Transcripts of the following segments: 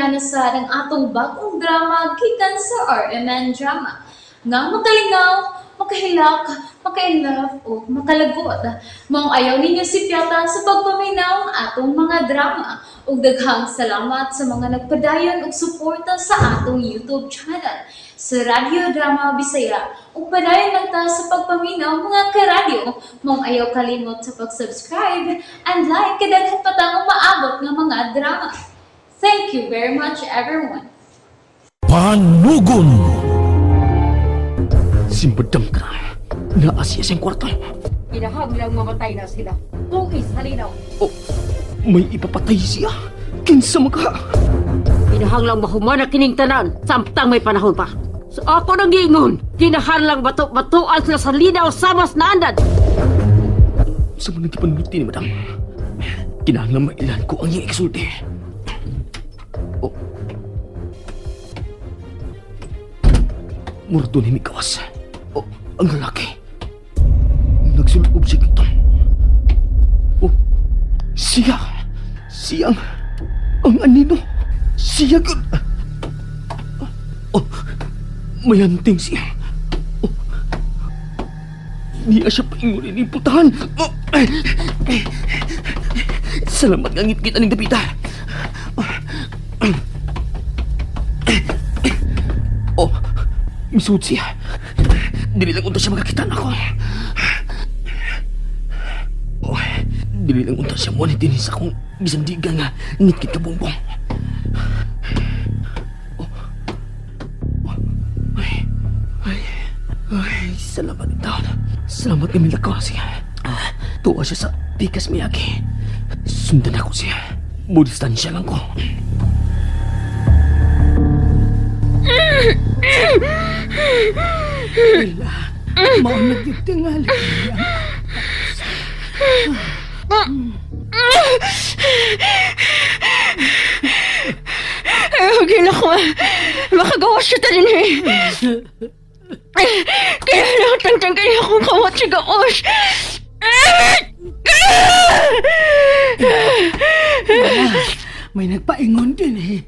Amihan na sad ang atong bagong drama gikan sa RMN Drama nga makalingaw, makahilak, maka-inlove o makalagot. Maong ayaw ninyo sipyata sa pagpaminaw ang atong mga drama. Ug daghang salamat sa mga nagpadayon og suporta sa atong YouTube channel sa Radyo Drama Bisaya. Ug padayon lang ta sa pagpaminaw, mga karadyo. Maong ayaw kalimot sa pag-subscribe and like kay daghan pa tang umaabot nga mga drama. Thank you very much, everyone. Panugon. Simbadam ka na. Naa siya siyang kwarto. Kinahanglang mamatay na sila. Tungis halinaw. Oh, may ipapatay siya. Kinsa maka. Kinahanglang mahumana kining tanan samtang may panahon pa. So ako nang giingon, kinahanglang bato-batuan sila sa linaw samas na andan. Sa mga nagkipanulti ni madam. Kinahanglan mailan ko ang iyang ikasulti. Oh. Murdo ni Mikawas. Oh, ang lalaki. Nagsulob siya dito. Oh, siya. Siyang ang anino. Siya gud. Oh, may anting siya. Oh, niya siya paingon ni putahan. Oh, ay, ay. Salamat nga ngit-ngit aning dapita. Oh, misuod siya. Dili lang unta siya makakita nako. Oh, dili lang unta siya mo ni dinhi sa akong gisandigan nga ngit-ngit ka bongbong. Oh, oh, ay, ay, ay, salamat taon. Salamat kami lakaw siya. Ah, tuwa siya sa pikas miyagi. Sundan ako siya. Budistansya lang ko. Wala. Mao na gyud tingali. Ayaw gila ko. Makagawa siya tanin eh. Kaya lang tangtanggal akong kamot sa gaos. May nagpaingon din eh.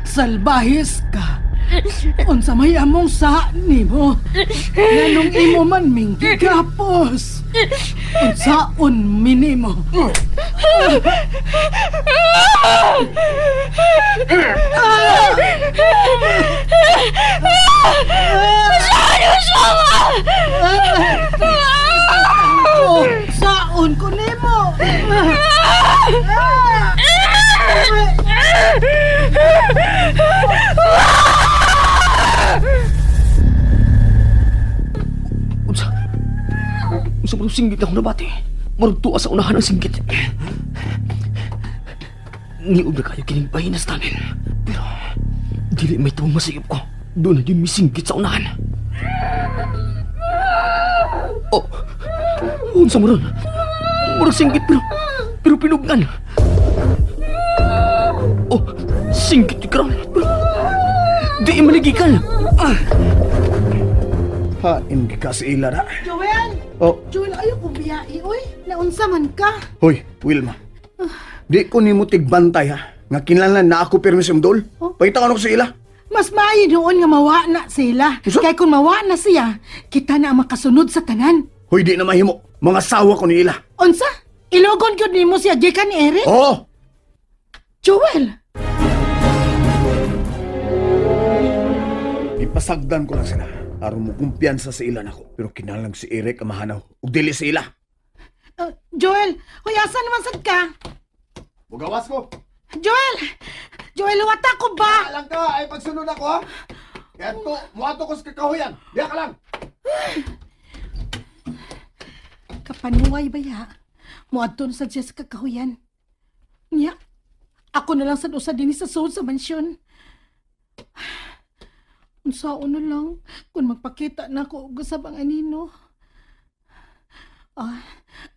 Salbahis ka. Unsa may among sa nimo? Nganong imo man ming gigapos? Unsaon minimo? Oh, saon ko nimo? Unsa? Unsa man ang singgit akong nabati? Marag tuwa sa unahan ang singgit. Niog na kayo kining bahinas namin. Pero, dili may tuwang masigip ko. Doon na yun may singgit sa unahan. Oh, unsa mo ron? Murag singgit pero pinugnan. Oh, singgit yung karon. Pero, di manigikan. Ah! Hain ka sa ila na. Joel! Oh, Joel, ayaw ko biyai, oy. Naunsa man ka. hoy, Wilma. Di ko nimo tigbantay ha. Nga kinahanglan na ako pirmi sa imdol. Oh. Pakita ko sa ila. Mas maayo noon nga mawa na sila. Unsa? Kay kung mawa na siya, kita na ang makasunod sa tanan. Hoy, di na mahimo. Mga sawa ko ni ila. Unsa? Ilogon gyud nimo siya gikan ni Eric? Oh, Joel! ipasagdan ko lang sila. Aron mo kumpiyansa sa ila nako. Pero kinahanglan si Eric ang mahanaw. Ug dili sa ila. Joel, hoy asa naman sad ka? Mugawas ko. Joel! Joel, wata ko ba? Alang ka, ay pagsunod ako ha. Kaya to, muato ko sa kakahuyan. Diya ka lang. Kapanuway ba ya? Muadto na sad siya sa kakahuyan. Nya, ako na lang sad usa dinhi sa sulod sa mansyon. Unsaon na lang kung magpakita na ako og usab ang anino. Ah,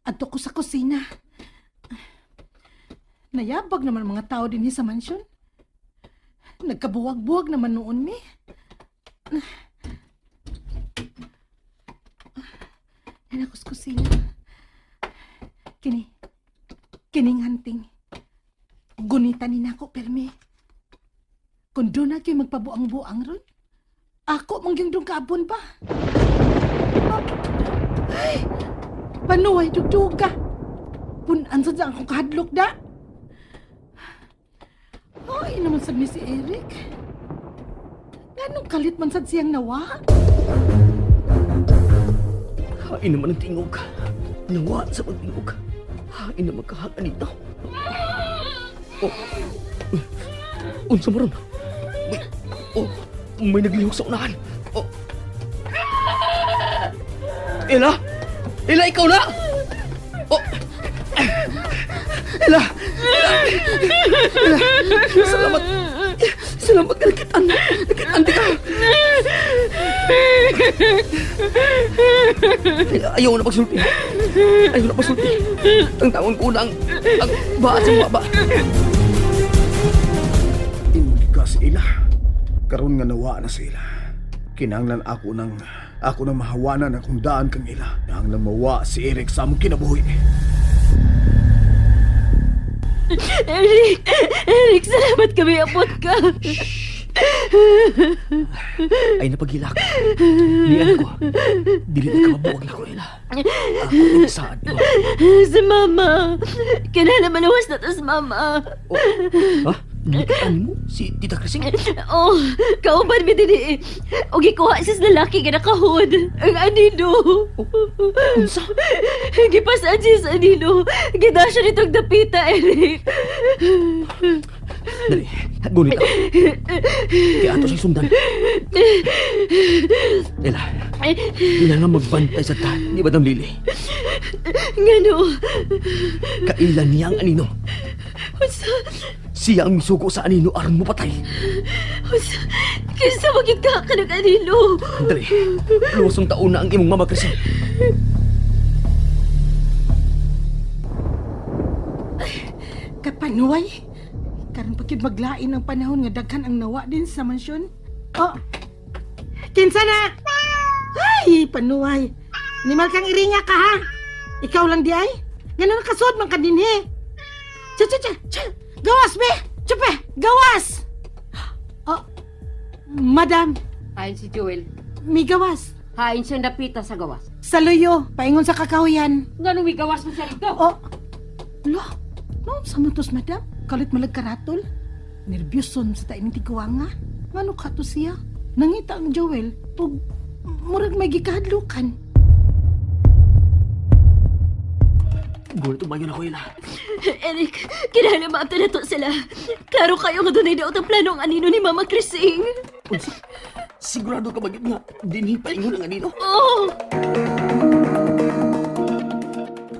adto ko sa kusina. Nayabag naman ang mga tao dinhi sa mansyon. Nagkabuwag-buwag naman noon mi. Yan ako sa kusina. Kini, kining hunting. Gunita ni nako permi. Kung doon na kayo magpabuang-buang ron, ako mangyong dong kaabon pa. Ah, ay, panuay dugduga. Punan sa akong kahadlok da. Ay, naman sad ni si Eric. Ganong kalit man sad siyang nawa? Hain naman ang tingog. Nawa sa pagtingog. Hain na magkahagan dito. Oh. Unsa mo ron? May, oh, may naglihok sa unahan. Oh. Ella? Ella, ikaw na! Oh. Ella! Ella! Ella! Salamat! Salamat ka nakitaan. Nakitaan di ka. Ayaw na pagsulti. Ayaw na pagsulti. Ang taon ko na ang baat sa baba. Imong ka sa ila. Karon nga nawa na sila. Kinahanglan ako nang mahawanan akong daan kang ila. Kinahanglan mawa si Eric sa among kinabuhi. Eric! Eric, salamat kami abot ka. Ay napagilak. Nian ko. Dili na ka mabuwag na ko, Ella. Ako ang saad mo. Si Mama. Kinala maluwas na to si Mama. Oh. Ha? Nakitaan mo si Tita Krising? Oh, kauban mi dinhi. Og gikuha siya sa lalaki nga nakahod. Ang anino. Unsa? Gipasaan siya sa anino. Gida siya nitong dapita, Eric. Dali, gunit ako. Kaya ato siyang sundan. Ella, kailangan magbantay sa ta ni Madam Lily. Ngano? Kailan niya ang anino? Unsa? Siya ang misugo sa anino aron mo patay. Unsa? Kinsa magid ka kanang anino? Dali, luwasong taon na ang imong mama, Krising. Kapanuay. Karon pa gyud maglain ang panahon nga daghan ang nawa din sa mansyon. Oh. Kinsa na? Ay, panuay. Nimal kang iringa ka ha. Ikaw lang di ay. Ganun nakasuod man ka dinhi. Cha cha cha. Cha. Gawas be. Chupe, gawas. Oh. Madam, Hain si Joel. mi gawas. Hain siyang dapita sa gawas. Sa luyo, paingon sa kakahuyan. Ngano may gawas mo siya rito? Oh. Lo, no, sa matos, madam. Kalit malag karatol. Nervyoson sa tayo ng tiguanga. Ngano ka to siya? Nangita ang Joel, ug murag may gikahadlukan. Gulat umayon ako, Ella. Eric, kinahanglan maabta na to sila. Klaro kayo nga dunay daot ang plano ang anino ni Mama Krising. Unsa? Sigurado ka ba gyud nga dinhi paingon ang anino? Oh!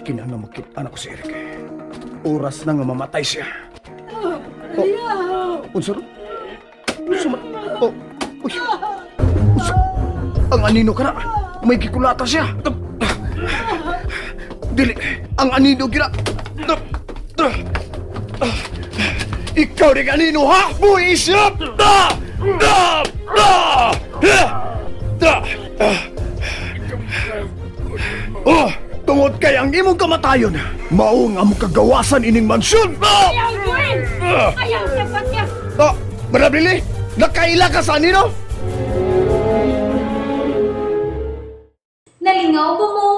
Kinahanglan makit-an ako si Eric. Oras na nga mamatay siya. Oh. Unsa ron? Unsa man? Oh. Uy. Unsa? Ang anino ka na. May gikulata siya. Dili. Ang anino gira. Ikaw rin anino ha? Buisip! Da! Da! Da! Da! Oh, tungod kay ang imong kamatayon, mao nga among kagawasan ining mansyon. Ah! Ayaw, Joel! Ayaw siya pa niya! Ah, Madam Lily, nakaila ka sa anino? Nalingaw ba mo?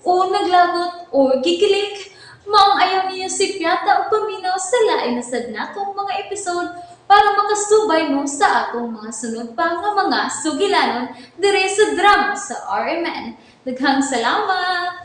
O naglagot o gikilik? Maong ayaw niyo si Piata o paminaw sa lain na sad natong mga episode para makasubay mo sa atong mga sunod pa nga mga sugilanon dire sa drama sa RMN. Daghang salamat!